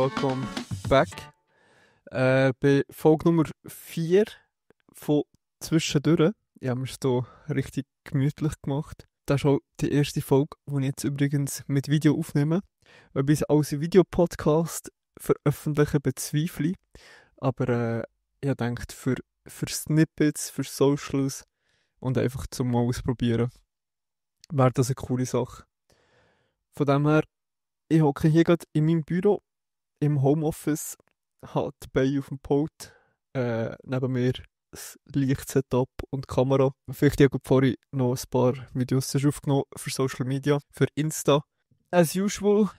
welcome back. Bei Folge Nummer 4 von Zwischendurch. Ich habe mir es hier richtig gemütlich gemacht. Das ist auch die erste Folge, die ich jetzt übrigens mit Video aufnehme. Ob ich es als Videopodcast veröffentlichen bezweifle. Aber ich denke, für Snippets, für Socials und einfach zum mal ausprobieren, wäre das eine coole Sache. Von dem her, ich hocke hier gerade in meinem Büro, im Homeoffice, habe die Beine auf dem Pult, neben mir das Lichtsetup und die Kamera. Vielleicht habe ich vorhin noch ein paar Videos aufgenommen für Social Media, für Insta. As usual,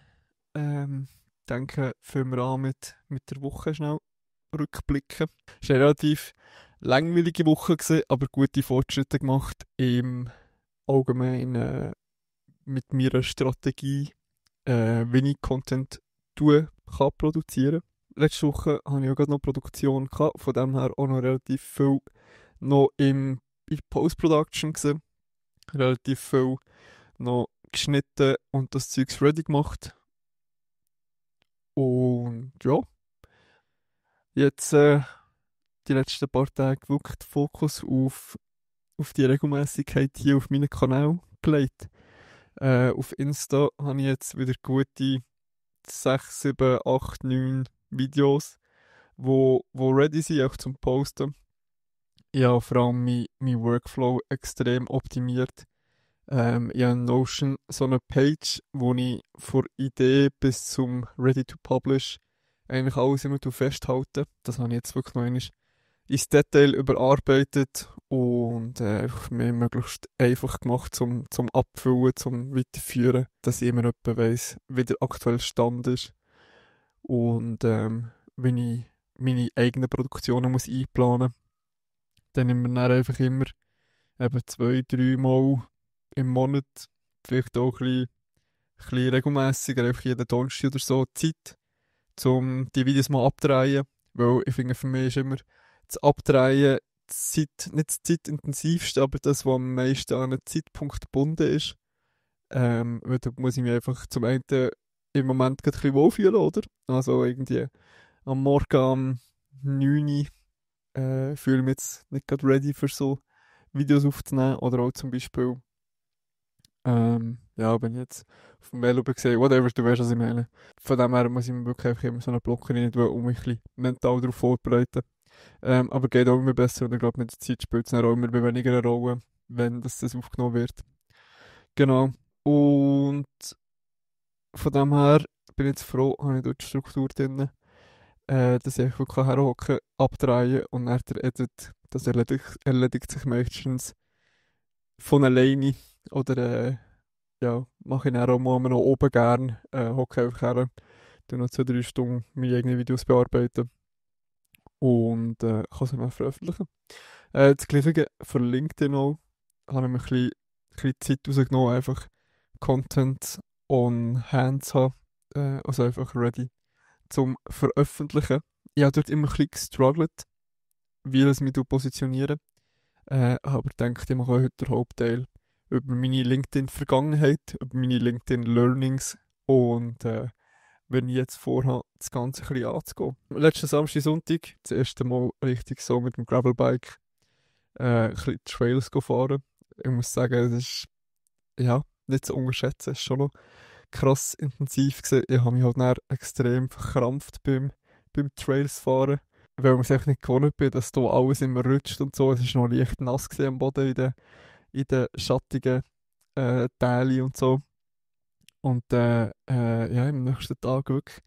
denke, fangen wir an mit der Woche schnell rückblicken. Es war eine relativ langweilige Woche, aber gute Fortschritte gemacht im Allgemeinen mit meiner Strategie, wie ich Content kann produzieren. Letzte Woche hatte ich auch gerade noch Produktion gehabt, von dem her auch noch relativ viel noch in Post-Production gewesen. Relativ viel noch geschnitten und das Zeugs ready gemacht. Und ja, jetzt die letzten paar Tage wirklich den Fokus auf die Regelmäßigkeit hier auf meinem Kanal gelegt. Auf Insta habe ich jetzt wieder gute 6, 7, 8, 9 Videos, wo ready sind, auch zum Posten. Ich habe vor allem mein Workflow extrem optimiert. Ich habe in Notion so eine Page, wo ich von Idee bis zum Ready to Publish eigentlich alles immer festhalte. Das habe ich jetzt wirklich noch einmal ins Detail überarbeitet und einfach mir möglichst einfach gemacht zum Abfüllen, zum Weiterführen, dass ich immer etwa weiss, wie der aktuelle Stand ist und wenn ich meine eigenen Produktionen muss einplanen, dann nehmen wir dann einfach immer eben 2, 3 Mal im Monat, vielleicht auch ein bisschen regelmässiger, einfach jeden Donnerstag oder so Zeit, um die Videos mal abzudrehen, weil ich finde, für mich ist immer das Abdrehen nicht das zeitintensivste, aber das, was am meisten an einen Zeitpunkt gebunden ist. Weil da muss ich mich einfach zum einen im Moment gerade ein bisschen wohlfühlen, oder? Also irgendwie am Morgen um 9 Uhr fühle ich mich jetzt nicht gerade ready für so Videos aufzunehmen. Oder auch zum Beispiel, ja, wenn ich jetzt auf dem Velo bin, whatever, du weißt, was ich meine. Von dem her muss ich mir wirklich einfach immer so einen Block rein, um mich ein bisschen mental darauf vorzubereiten. Aber geht auch immer besser und ich glaube, mit der Zeit spielt es dann auch immer weniger eine Rolle, wenn das aufgenommen wird. Genau. Und von dem her bin ich jetzt froh, habe ich dort die Struktur drin, dass ich einfach herhocken, abdrehen und dann der Edit, das erledigt sich meistens von alleine. Oder ja, mache ich dann auch mal noch oben gern, hocke einfach her, dann noch 2, 3 Stunden meine eigenen Videos bearbeiten. Und kann sie mal veröffentlichen. Das Gleiche für LinkedIn auch. Habe ich mir ein bisschen Zeit rausgenommen, einfach Content on hand zu haben. Also einfach ready zum Veröffentlichen. Ich habe dort immer ein bisschen gestruggelt, wie es mich positionieren. Aber ich denke, ich mache heute den Hauptteil über meine LinkedIn-Vergangenheit, über meine LinkedIn-Learnings und wenn ich jetzt vorhabe, das Ganze ein bisschen anzugehen. Letzten Samstag, Sonntag, das erste Mal richtig so mit dem Gravelbike ein bisschen Trails fahren. Ich muss sagen, es ist ja, nicht zu unterschätzen, es ist schon noch krass intensiv gewesen. Ich habe mich halt dann extrem verkrampft beim Trails fahren, weil man sich nicht gewohnt bin, dass hier alles immer rutscht und so. Es war noch leicht nass am Boden in den schattigen Teilen und so. Und ja, am nächsten Tag wirklich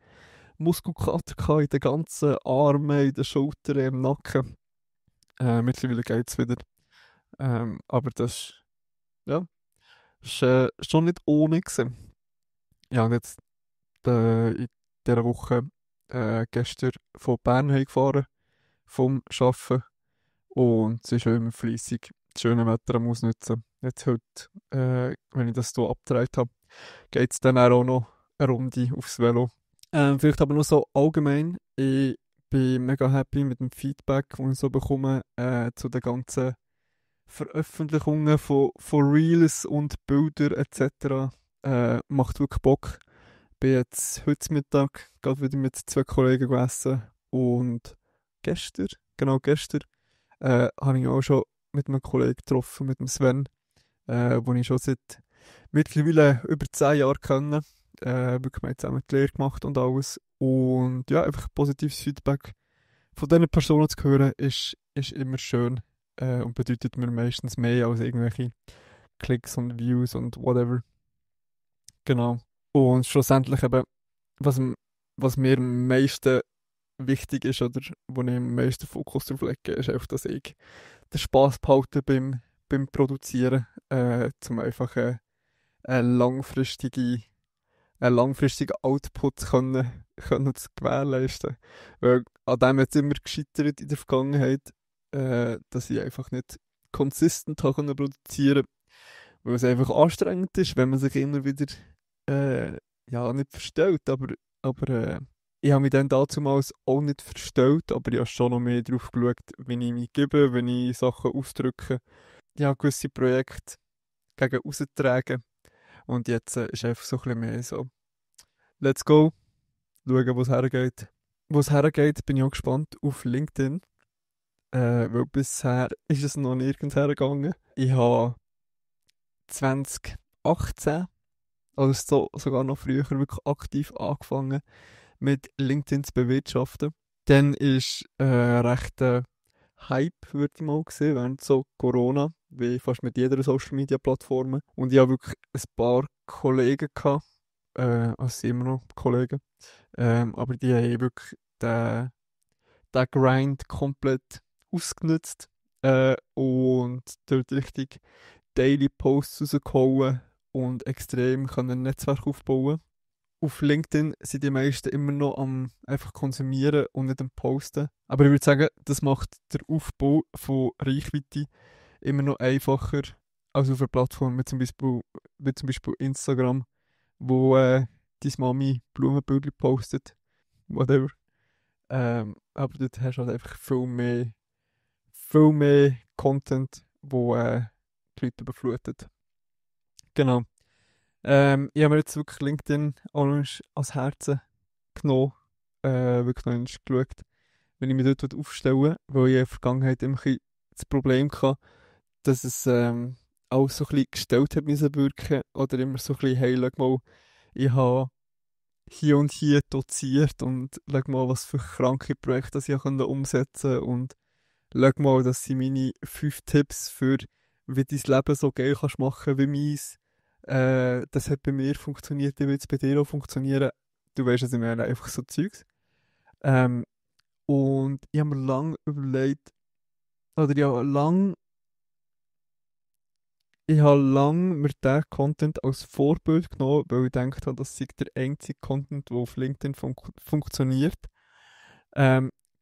Muskelkater gehabt in den ganzen Armen, in den Schultern, im Nacken. Mittlerweile geht es wieder. Aber das ja, ist schon nicht ohne gewesen. Ja, und jetzt in dieser Woche gestern von Bern gefahren, vom Arbeiten. Und es ist auch immer fleissig das schöne Wetter am Ausnutzen. Jetzt heute, wenn ich das hier abgedreht habe, geht es dann auch noch eine Runde aufs Velo. Vielleicht aber nur so allgemein. Ich bin mega happy mit dem Feedback, das ich so bekomme zu den ganzen Veröffentlichungen von Reels und Bildern etc. Macht wirklich Bock, Bin jetzt heute Mittag gerade wieder mit 2 Kollegen gegessen und gestern, habe ich auch schon mit einem Kollegen getroffen, mit dem Sven, den ich schon seit mittlerweile über 10 Jahren kenne. Wirklich, wir haben zusammen die Lehre gemacht und alles. Und ja, einfach positives Feedback von diesen Personen zu hören, ist immer schön und bedeutet mir meistens mehr als irgendwelche Klicks und Views und whatever. Genau. Und schlussendlich eben, was, was mir am meisten wichtig ist oder wo ich am meisten Fokus drauf lege, ist einfach, dass ich den Spass behalte beim Produzieren, um einfach einen langfristigen Output können zu gewährleisten. Weil an dem jetzt immer gescheitert in der Vergangenheit, dass ich einfach nicht konsistent produzieren konnte, weil es einfach anstrengend ist, wenn man sich immer wieder ja, nicht verstellt, aber ich habe mich dann damals auch nicht verstellt, aber ich habe schon noch mehr darauf geschaut, wenn ich mich gebe, wenn ich Sachen ausdrücke. Ja, gewisse Projekte gegen austragen. Und jetzt ist einfach so ein bisschen mehr so, let's go, schauen, wo es hergeht. Wo es hergeht, bin ich auch gespannt auf LinkedIn, weil bisher ist es noch nirgends hergegangen. Ich habe 2018, also sogar noch früher, wirklich aktiv angefangen mit LinkedIn zu bewirtschaften. Dann ist recht Hype, würde ich mal sehen, während so Corona, wie fast mit jeder Social Media Plattform. Und ich habe wirklich ein paar Kollegen gehabt, also sind immer noch Kollegen, aber die haben wirklich den Grind komplett ausgenutzt und dort richtig Daily Posts rausgehauen und extrem können ein Netzwerk aufbauen. Auf LinkedIn sind die meisten immer noch am einfach konsumieren und nicht am Posten. Aber ich würde sagen, das macht den Aufbau von Reichweite immer noch einfacher als auf einer Plattform wie zum Beispiel Instagram, wo deine Mami Blumenbilder postet, whatever. Aber dort hast du halt einfach viel mehr Content, wo die Leute überflutet. Genau. Ich habe mir jetzt wirklich LinkedIn auch noch ans Herzen genommen, wirklich noch einmal geschaut, wenn ich mich dort aufstellen, weil ich in der Vergangenheit immer ein bisschen das Problem hatte, dass es alles so ein bisschen gestellt hat müssen wirken oder immer so ein bisschen, hey, schau mal, ich habe hier und hier doziert und schau mal, was für kranke Projekte das ich umsetzen konnte und schau mal, das sind meine 5 Tipps für, wie dein Leben so geil kannst machen wie meins. Das hat bei mir funktioniert, wie wird es bei dir auch funktionieren? Du weißt, was ich meine, einfach so Zeugs. Ähm, und ich habe mir lange überlegt, oder ich habe lang mir diesen Content als Vorbild genommen, weil ich gedacht habe, das sei der einzige Content, der auf LinkedIn funktioniert.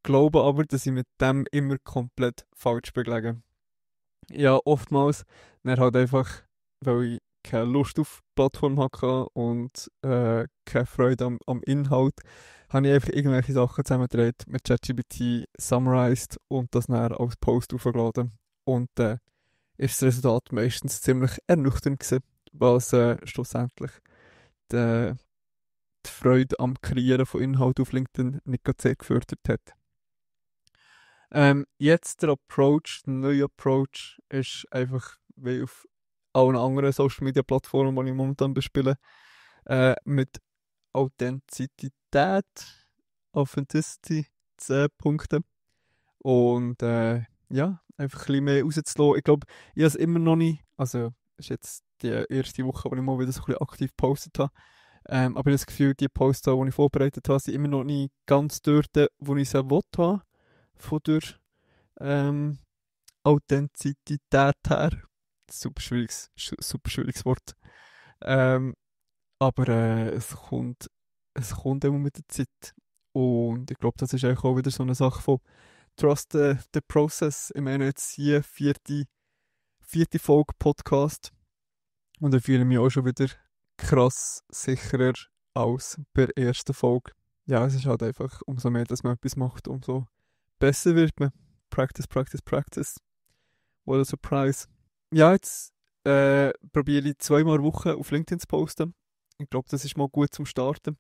Glaube aber, dass ich mit dem immer komplett falsch beglege. Ja, oftmals, dann halt einfach, weil ich keine Lust auf die Plattform hatte und keine Freude am Inhalt, habe ich einfach irgendwelche Sachen zusammengedreht mit ChatGPT, summarized und das dann als Post aufgeladen. Und ist das Resultat meistens ziemlich ernüchternd gewesen, was schlussendlich die, die Freude am Kreieren von Inhalt auf LinkedIn nicht gerade sehr gefördert hat. Jetzt der neue Approach ist einfach wie auf allen anderen Social Media Plattformen, die ich momentan bespiele, mit Authentizität, Authenticity 10 Punkte. Und ja, einfach ein bisschen mehr rauszulassen. Ich glaube, ich habe es immer noch nicht, also es ist jetzt die erste Woche, wo ich mal wieder so ein bisschen aktiv gepostet habe. Aber ich habe das Gefühl, die Posts, die ich vorbereitet habe, sind immer noch nicht ganz dort, wo ich sie will, von der Authentizität her. Super schwieriges Wort. Ähm, aber es kommt immer mit der Zeit. Und ich glaube, das ist eigentlich auch wieder so eine Sache von Trust the Process. Ich meine, jetzt hier vierte Folge Podcast. Und ich fühle mich auch schon wieder krass sicherer als bei der ersten Folge. Ja, es ist halt einfach, umso mehr, dass man etwas macht, umso besser wird man. Practice, practice, practice. What a surprise. Ja, jetzt probiere ich 2-mal Woche auf LinkedIn zu posten. Ich glaube, das ist mal gut zum Starten.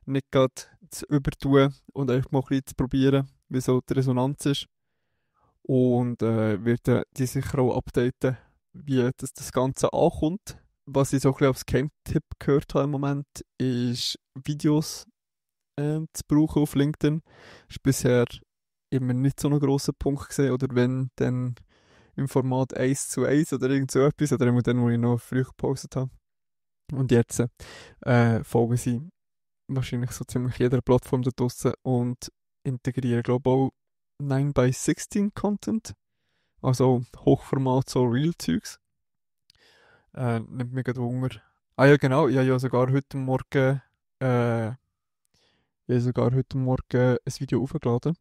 Nicht gerade zu übertun und einfach mal ein bisschen zu probieren, wie so die Resonanz ist. Und werde die sicher auch updaten, wie das Ganze ankommt. Was ich so ein bisschen als Game-Tipp gehört habe im Moment, ist Videos zu brauchen auf LinkedIn. Das ist bisher immer nicht so ein grosser Punkt gesehen, oder wenn, dann im Format 1:1 oder irgend so etwas, oder immer dann, wo ich noch früh gepostet habe. Und jetzt folgen sie wahrscheinlich so ziemlich jeder Plattform da draussen und integrieren, glaube ich, auch 9:16 Content, also Hochformat, so Real-Zeugs. Nimmt mir gerade Hunger. Ah ja, genau, ich habe ja sogar heute Morgen, ein Video aufgeladen.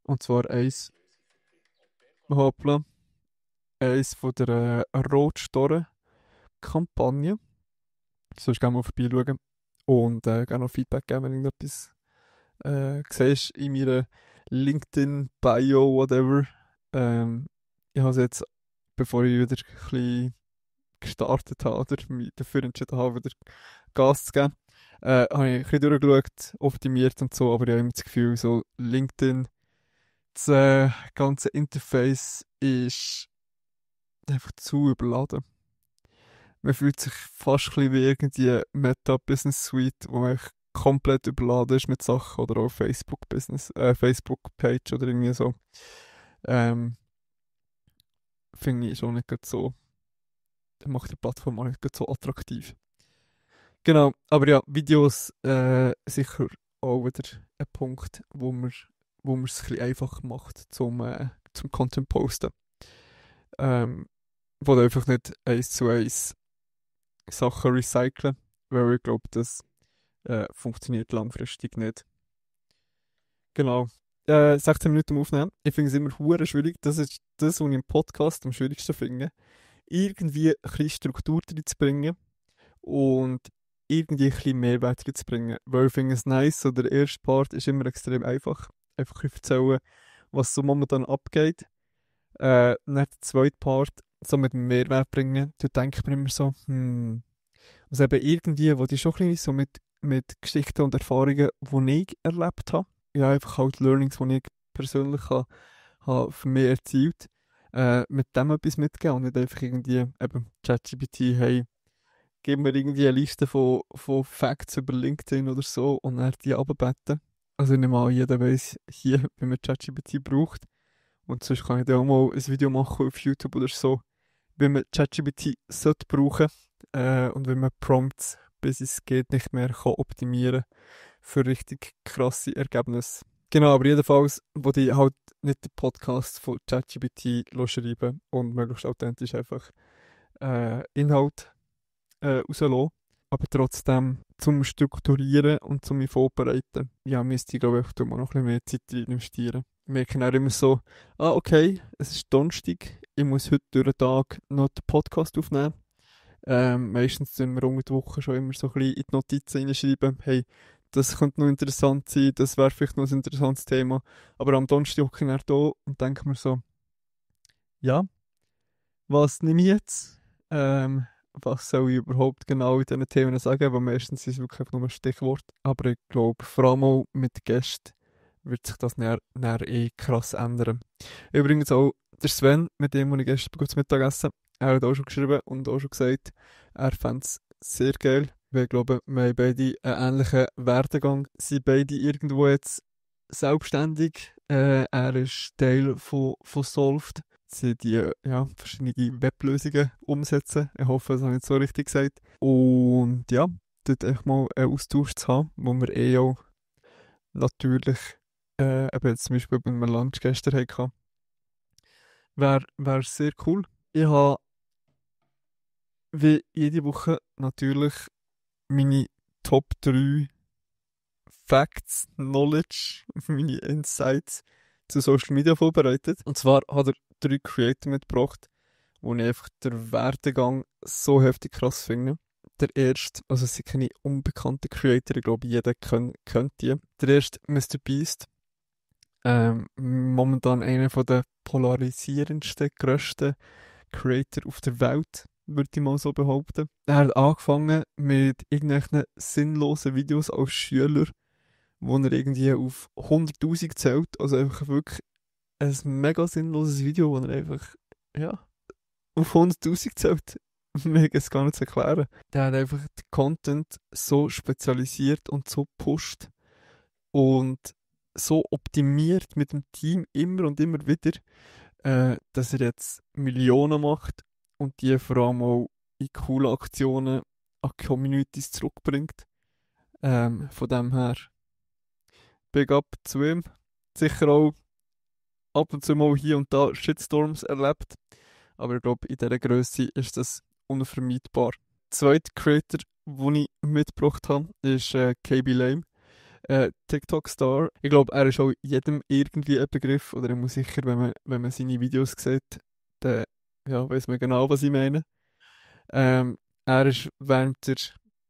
Und zwar hoppla, eins von der Rotstoren-Kampagne. Sonst gerne mal vorbeischauen und gerne noch Feedback geben, wenn du irgendetwas siehst in meiner LinkedIn-Bio, whatever. Ich habe es jetzt, bevor ich wieder ein bisschen gestartet habe oder mich dafür entschieden habe, wieder Gas zu geben, habe ich ein bisschen durchgeschaut, optimiert und so, aber ich habe immer das Gefühl, so LinkedIn, das ganze Interface ist einfach zu überladen. Man fühlt sich fast ein bisschen wie irgendwie Meta Business Suite, wo man echt komplett überladen ist mit Sachen oder auch Facebook Page oder irgendwie so. Ähm, Finde ich schon nicht gerade so, macht die Plattform auch nicht gerade so attraktiv. Genau, aber ja, Videos sicher auch wieder ein Punkt, wo man es ein bisschen einfach macht zum Content posten. Wo du einfach nicht 1:1 Sachen recyceln, weil ich glaube, das funktioniert langfristig nicht. Genau. 16 Minuten aufnehmen. Ich finde es immer hure schwierig. Das ist das, was ich im Podcast am schwierigsten finde. Irgendwie ein bisschen Struktur reinzubringen und irgendwie ein bisschen Mehrwert zu bringen. Weil ich finde es nice, so der erste Part ist immer extrem einfach. Einfach ein bisschen erzählen, was so momentan abgeht. Dann der zweite Part, so mit dem Mehrwert bringen, da denke ich mir immer so, also eben irgendwie, wo die schon ein bisschen so mit Geschichten und Erfahrungen, die ich erlebt habe, ja, einfach halt Learnings, die ich persönlich habe für mich erzielt, mit dem etwas mitgeben und nicht einfach irgendwie eben ChatGPT, hey, gib mir irgendwie eine Liste von Facts über LinkedIn oder so und dann die abbeten. Also ich nehme an, jeder weiss hier, wie man ChatGPT braucht. Und sonst kann ich dann auch mal ein Video machen auf YouTube oder so, wie man ChatGPT sollte brauchen und wie man Prompts, bis es geht, nicht mehr kann optimieren für richtig krasse Ergebnisse. Genau, aber jedenfalls, wo die halt nicht den Podcast von ChatGPT schreiben und möglichst authentisch einfach Inhalt rauslassen. Aber trotzdem zum Strukturieren und zum mich vorbereiten, ja, müsste ich glaube ich auch noch ein bisschen mehr Zeit rein investieren. Ich merke dann immer so, okay, es ist Donnerstag, ich muss heute durch den Tag noch den Podcast aufnehmen. Meistens tun wir unter die Woche schon immer so ein bisschen in die Notizen reinschreiben, hey, das könnte noch interessant sein, das wäre vielleicht noch ein interessantes Thema. Aber am Donnerstag hocke ich dann da und denke mir so, ja, was nehme ich jetzt? Was soll ich überhaupt genau in diesen Themen sagen? Weil meistens ist es wirklich nur ein Stichwort. Aber ich glaube, vor allem auch mit Gästen wird sich das näher krass ändern. Übrigens auch der Sven, mit dem ich gestern kurz Mittagessen, er hat auch schon geschrieben und auch schon gesagt, er fände es sehr geil. Wir glauben, wir haben beide einen ähnlichen Werdegang, sind beide irgendwo jetzt selbstständig. Er ist Teil von Solved. Sie die ja, verschiedene Weblösungen umsetzen. Ich hoffe, das habe ich jetzt so richtig gesagt. Und ja, dort echt mal einen Austausch zu haben, wo wir auch natürlich eben jetzt zum Beispiel bei einem Lunch gestern hatten. Wäre sehr cool. Ich habe wie jede Woche natürlich meine Top 3 Facts, Knowledge, meine Insights zu Social Media vorbereitet. Und zwar hat er 3 Creator mitgebracht, wo ich einfach den Werdegang so heftig krass finde. Der erste, also es sind keine unbekannten Creator, ich glaube jeder kennt die. Der erste, Mr. Beast. Momentan einer der polarisierendsten, grössten Creator auf der Welt. würde ich mal so behaupten. Er hat angefangen mit irgendwelchen sinnlosen Videos als Schüler, wo er irgendwie auf 100'000 zählt. Also einfach wirklich ein mega sinnloses Video, wo er einfach, ja, auf 100'000 zählt. Mir geht es gar nicht zu erklären. Der hat einfach den Content so spezialisiert und so gepusht und so optimiert mit dem Team immer und immer wieder, dass er jetzt Millionen macht und die vor allem auch in coole Aktionen an Communities zurückbringt. Von dem her, Big Up zu ihm. Sicher auch ab und zu mal hier und da Shitstorms erlebt, aber ich glaube, in dieser Größe ist das unvermeidbar. Der zweite Creator, den ich mitgebracht habe, ist KB Lame, TikTok-Star. Ich glaube, er ist auch jedem irgendwie ein Begriff, oder er muss sicher, wenn man seine Videos sieht, dann ja, weiß man genau, was ich meine. Er ist während der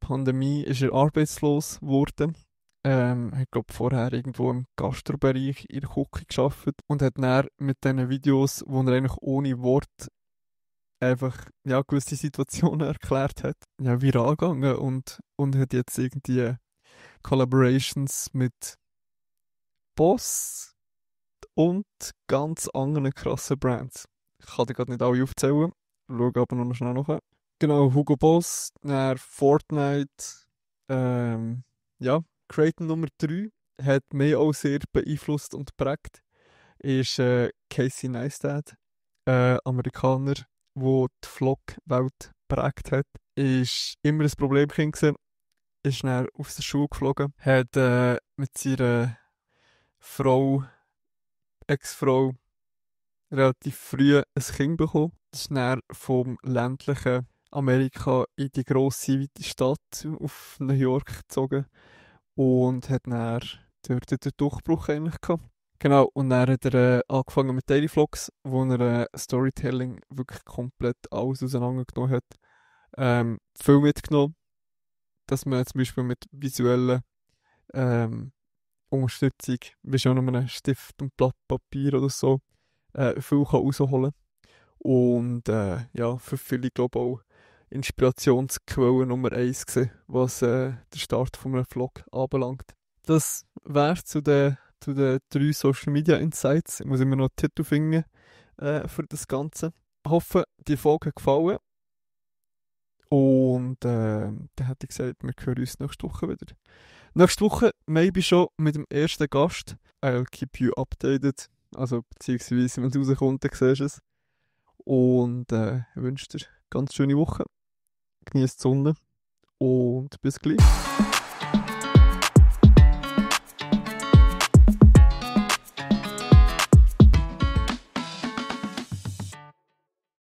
Pandemie ist er arbeitslos geworden. Hat, glaube vorher irgendwo im Gastrobereich in der Küche gearbeitet und hat dann mit diesen Videos, wo er eigentlich ohne Wort einfach ja, gewisse Situationen erklärt hat, ja, viral gegangen und hat jetzt irgendwie Collaborations mit Boss und ganz anderen krassen Brands. Ich kann dir gerade nicht alle aufzählen, schaue aber noch schnell nach. Genau, Hugo Boss, dann Fortnite, ja, Creator Nummer 3 hat mich auch sehr beeinflusst und geprägt, ist Casey Neistat, Amerikaner, der die Vlog-Welt geprägt hat. Ist immer ein Problemkind gewesen, ist dann aus der Schule geflogen, hat mit seiner Frau, Ex-Frau, relativ früh ein Kind bekommen. Das ist dann vom ländlichen Amerika in die grosse, weite Stadt auf New York gezogen und hat dann dort den Durchbruch eigentlich gehabt. Genau, und dann hat er angefangen mit Daily Vlogs, wo er Storytelling wirklich komplett alles auseinandergenommen hat. Viel mitgenommen, dass man zum Beispiel mit visuellen Unterstützung, wie schon einem Stift und Blatt Papier oder so, viel kann rausholen kann. Und ja, für viele, glaube ich, auch Inspirationsquelle Nummer 1 gewesen, was den Start von einem Vlog anbelangt. Das wäre zu den 3 Social Media Insights. Ich muss immer noch einen Titel finden für das Ganze. Ich hoffe, die Folge hat gefallen. Und dann hätte ich gesagt, wir hören uns nächste Woche wieder. Nächste Woche, maybe schon mit dem ersten Gast. I'll keep you updated. Also, beziehungsweise, wenn es rauskommt, dann siehst du es. Und ich wünsche dir eine ganz schöne Woche. Genießt die Sonne und bis gleich.